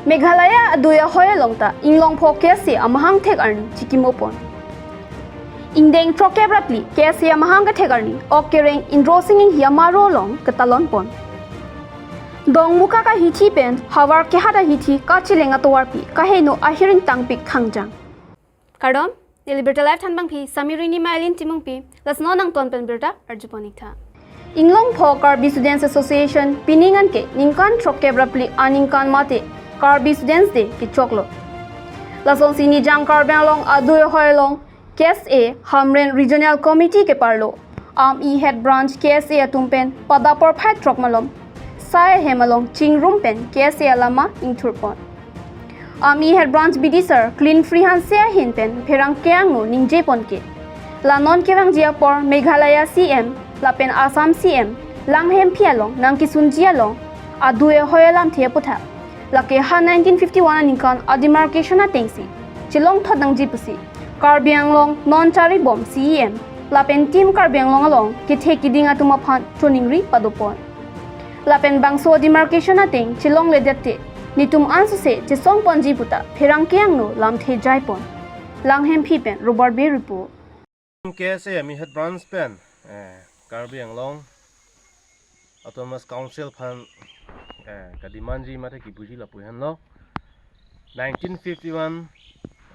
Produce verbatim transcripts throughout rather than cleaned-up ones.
Meghalaya adui ahoi along ta Inglongpho K S A amahang thek arni chikimo pon. Ingdeng throkkep ra phli K S A amahang kethek arni ok kereng Indrasing Enghi amaro along ketalon pon. Dongmuka kahithi pen havar kehat ahithi kacheleng atovarpi kaheno ahiring tangpik khangjang. Kardom, neli birta live thanbangpi Samirini Mailin Timungpi, lason nangton pen birta arjupon iktha. Inglongpho Karbi Students Association pini anke ningkan throkkep ra phli aningkan mate Karbi Students Day kechoklo. Lasonsi Nijang Karbi Anglong adui ahoi along K S A Hamren Regional Committee keparlo Ami Head Branch K S A atum pen pada porphai throk malom sai ahem along chingrum pen K S A alama ingthurpon. Ami Head Branch B D sir Clean Free Hanse ahin pen pherangke angno ningje pon ke, la non kevangji apor Meghalaya C M lapen Assam C M langhemphi along nangkesunji along adui ahoi alamthe aputhak, lake ha nineteen fifty-one aningkan a demarcation atengsi chelongthot nangji pusi Karbi Anglong non charibom C E M lapen Team Karbi Anglong along kethe kiding atum aphan choningri padopon. Lapen bangso demarcation ateng chelongledet te netum ansose chesong ponji puta pherangke angno lamthe jaipon. Langhemphi pen Robert Bey report. K S A Ami Head Branch pen eh, Karbi Anglong Autonomous Council aphan eh, kademandji mate kipuji lapu henlo. Nineteen fifty-one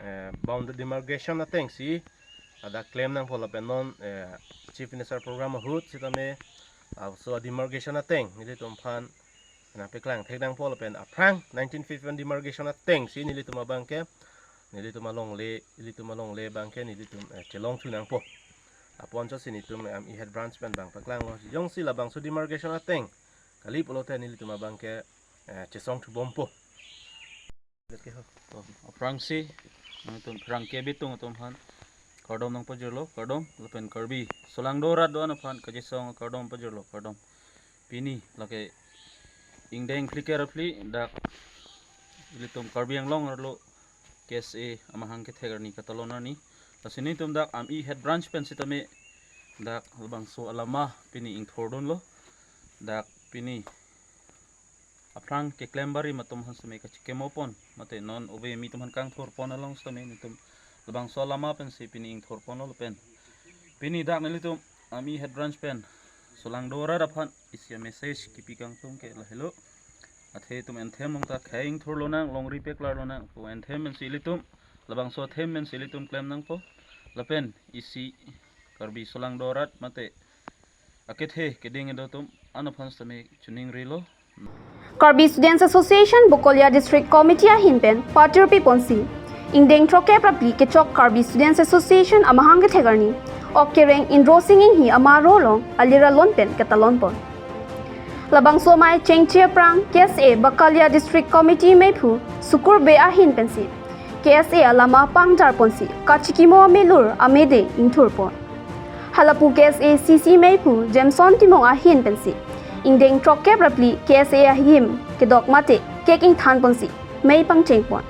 eh, boundary demarcation atengsi ladak klem nangpo lapen non eh, Chief Minister program ahut sitame laso demarcation ateng nelitum aphan nangpeklang thek nangpo lapen aphrang nineteen fifty-one demarcation atengsi nelitum abangke nelitum alongle, ilitum alongle abangke nelitum eh, chelongthu nangpo. Lapu anchotsi nelitum Ami Head Branch pen bang paklanglo. Jongsi labangso demarcation ateng kali pulote nelitum abangke eh, chesongthubompo. Leke ho. To, aphrangsi nangtum pherangke abitung atum aphan kardom nangpajirlo, kardom, lapen Karbi solangdo rat do-an aphan kachesong kardom pajirlo, kardom. Pini lake ingdeng phlikep ra phli dak ilitum Karbi Anglong arlo K S A amahang kethek arni katalon arni. Lasi nelitum dak Ami Head Branch pen sitame dak labangso alama pini ingthurdunlo. Dak pini aphrang keklem barim atum aphan sitame kachikimo pon mate non ove mi atum aphan kangthurpon along sitame nelitum labangso alama pensi pini ingthurponlo lapen pini dak nelitum Ami Head Branch pen solangdo rat aphan isi message kipi kangtung ke lahelo. Athe itum anthem along ta khei ingthurlonang, longri peklarlonang, pu anthem pensi ilitum labangso athem pensi ilitum klem nangpo. Lapen isi Karbi solangdo rat mate akethe keding kedo atum an aphan sitame choningrilo. Karbi Students Association Bokolia District Committee ahin pen patirpi ponsi ingdeng throkkep ra phli kechok Karbi Students Association amahang kethek arni ok kereng Indrasing Enghi amaro along alira lon pen ketalon pon. Labangso amei chengche aphrang K S A Bakalia District Committee meiphu Sukur Bey ahin pensi K S A alama pangjar ponsi kachikimo amelur amede ingthurpon. Halapu K S A C C meiphu Jameson Timung ahin pensi ingdeng throkkep ra phli K S A ahim kedok mate cake ingthan ponsi mei pangchengpon.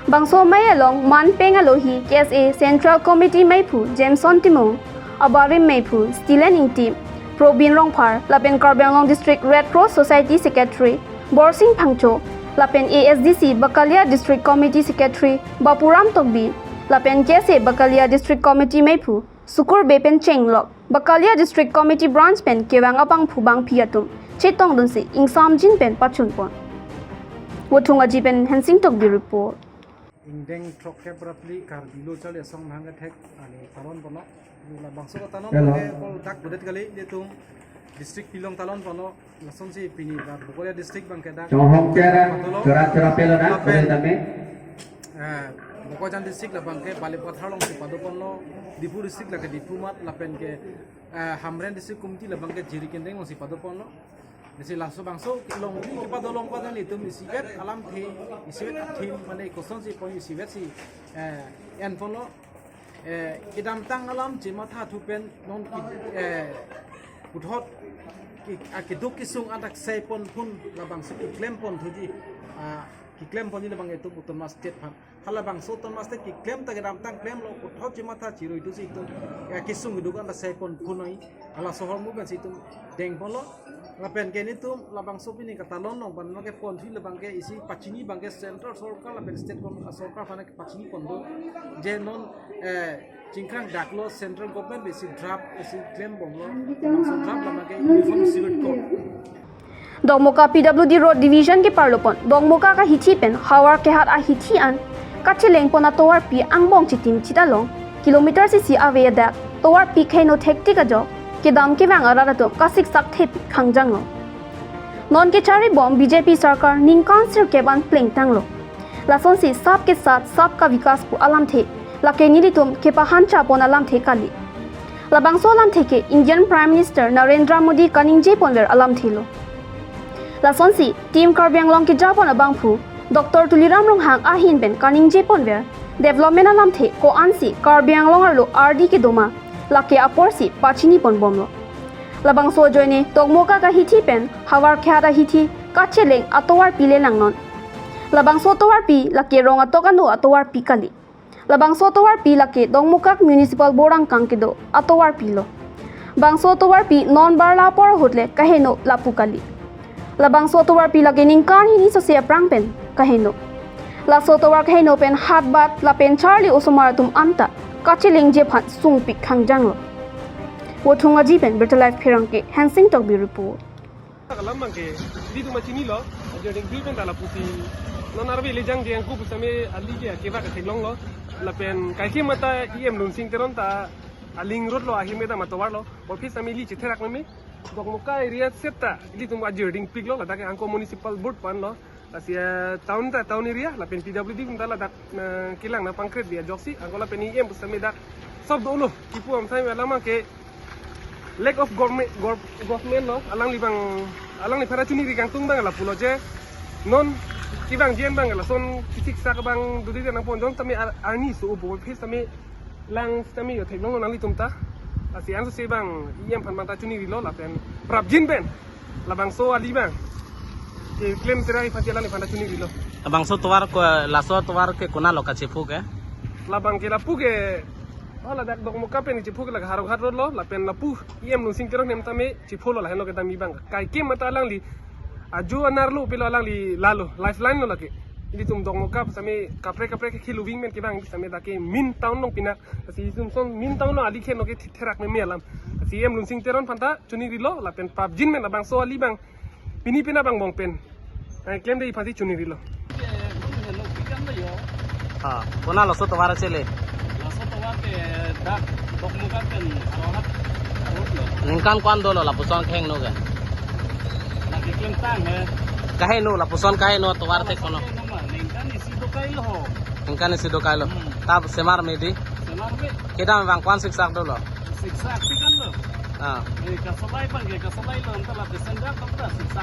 Bangso amei along man peng alohi K S A Central Committee meiphu Jameson Timung, abarim meiphu Stilen Ingti, Probin Rongphar, lapen Karbi Anglong District Red Cross Society Secretary Borsing Phangcho, lapen A S D C Bakalia District Committee Secretary Bapuram Tokbi, lapen K S A Bakalia District Committee meiphu Sukur Bey pen chenglok Bakalia District Committee Branch pen kevang abangphu bangphi atum chetongdunsi ingsamjin pen pachunpon. Vothung Aji pen Hensing Tokbi report. Ingdeng throkkep ra phli Karbi Lo Charli Asong amahang kethek arni talon ponlo. Labangso talon Hello. Ponke kol dak budet kali, ilitum district pilong talon ponlo. Lasonsi pini ba Bokolia district abangke dak Chonghong Chera, padolo. Chora Chora pelo na, Lapen, pelo tame. Eh, Bokajan district labangke Balipathar alongsi padoponlo, Diphu district lake Diphu Mart lapenke eh, Hamren District Committee labangke Jirikindeng alongsi padoponlo. Lasi laso bangso longri kepado along pada nelitum isivet alamthe, isivet athim mane kosonsi pon isivetsi eh, enponlo. Eh, kedamtang alam chemathathu pen non ki, eh, puthot ki, ah, keduk kesung adak sei pon phun labangso keklem ponthuji, ah, Keklem ponji labang itum autonomous state aphan. Halabangso autonomous state keklem ta kedamtang klemlo, puthot chematha chirui tu si itum ya kesung kedo kan ta sai pon punoi. Hala sohor mu pensi itum dengponlo. Lapen ke nelitum labangso pini katalon long ban ke ponthui labang ke isi pachini abang ke central sorkar lapen state government sorkar aphan ke pachini pon do. Je non, eh, chingkrang daklo central government pensi draft pensi klembomlo. Labangso draft labang ke Uniform Civil Code. Dokmoka P W D Road Division keparlopon Dokmoka ahithi pen Howraghat ahithi an kachelengpon atovarpi angbong chitim chit along kilometer isi ave adak tovarpi kheno thektik ajok kedam kevang arat atum kasiksak thepik khangjanglo. Non kecharibom B J P sorkar ningkan sirkep an plengtanglo. Lasonsi सबके साथ सबका विकास pu alamthe lake nelitum kepahan chapon alamthe kali. Labangso alamthe ke Indian Prime Minister Narendra Modi kaningje ponver alamthelo. Lasonsi Team Karbi Anglong kejapon abangphu Doctor Tuliram Ronghang ahin pen kaningje ponver development alamthe ko-ansi Karbi Anglong arlo ardi kedo ma lake aporsi pachini ponbomlo. Labangso ajoine Dokmoka ahithi pen Howraghat ahithi kacheleng atovarpi le nangnon. Labangso atovarpi lake rong atok ano atovarpi kali. Labangso atovarpi lake Dokmoka Municipal Board angkang kedo atovarpilo. Bangso atovarpi non barla apor ahut le kaheno lapu kali. Labangso atovarpi lake ningkan hini sose aphrang pen kaheno. Laso atovar kaheno pen hatbat lapen charli osomar atum anta kachelengji aphan sungpik khangjanglo. Vothung Aji pen Birta Live Pherangke, Hensing Tokbi report. Alam abang ke, ilitum chinilo, ajo ding pen ta lapusi. Non arve le jangje angku pusitame ali ke kevak theklonglo. Lapen kaikema ta E M Lunsing Teron ta aling road lo, ahim eta matovar lo. Office ami ili chetherak meme. Dokmoka area seta ilitum ajo dingpiklo, ladak ke angko municipal board aphanlo. Lasi, eh, town ta town area, lapen P W D kum ta ladak, eh, kelang nangpangkret dia ajoksi, angko lapen E M pusitame dak sob dolo, kipu amsai alam abang ke lack of government, gov-, government lo, alangliphan, alangliphan ta chuniri kangtung abang lapulo je, non kevangji abang lason kisiksak abang dodi nangpon jongtame ar-, arni so upo office tame lang sitame jo theklonglo nanglitum ta. Lasi ansose abang E M aphan abang ta chunirilo lapen prapjin pen labangso ali abang keklem terai aphansi alangliphan ta chunirilo. Labangso tovar ko, laso tovar ke konatlo kachephu ke? Labang ke lapu ke, oh, ladak Dokmoka pen chephu ke la Howraghat road lo, lapen lapu E M Lunsing Teron ahem tame chepholo, lahenlo kedam abang. Kaikema ta alangli ajo anerlo pulo, alangli lalo, lifeline lo lake. Ilitum Dokmoka sitame kaprek kaprek ke kiluving men kevang sitame dak ke main town along pinak. Lasi itum ason main town along ali kheno ke therak meme alam. Lasi E M Lunsing Teron aphan ta chunirilo lapen prapjin pen labangso ali abang pini pina abang bong pen, eh, klemde aphansi chunirilo. Ha, konatlo laso tovar chele? Laso tovar ke dak Dokmoka pen Howraghat road lo. Ningkan ko-an dolo lapuson keheno ke? Lake klemtang he. Kaheno, lapuson kaheno tovar thek kono? Ningkan isi do kailo ho. Ningkan isi do kailo. Hmm. Tap semar medi? Semar me. Kedam abang ko-an siksak dolo? Siksak si kan lo. Ah. Eh, kasolai abang ke, kasolai lo, anta la desendak anta siksak.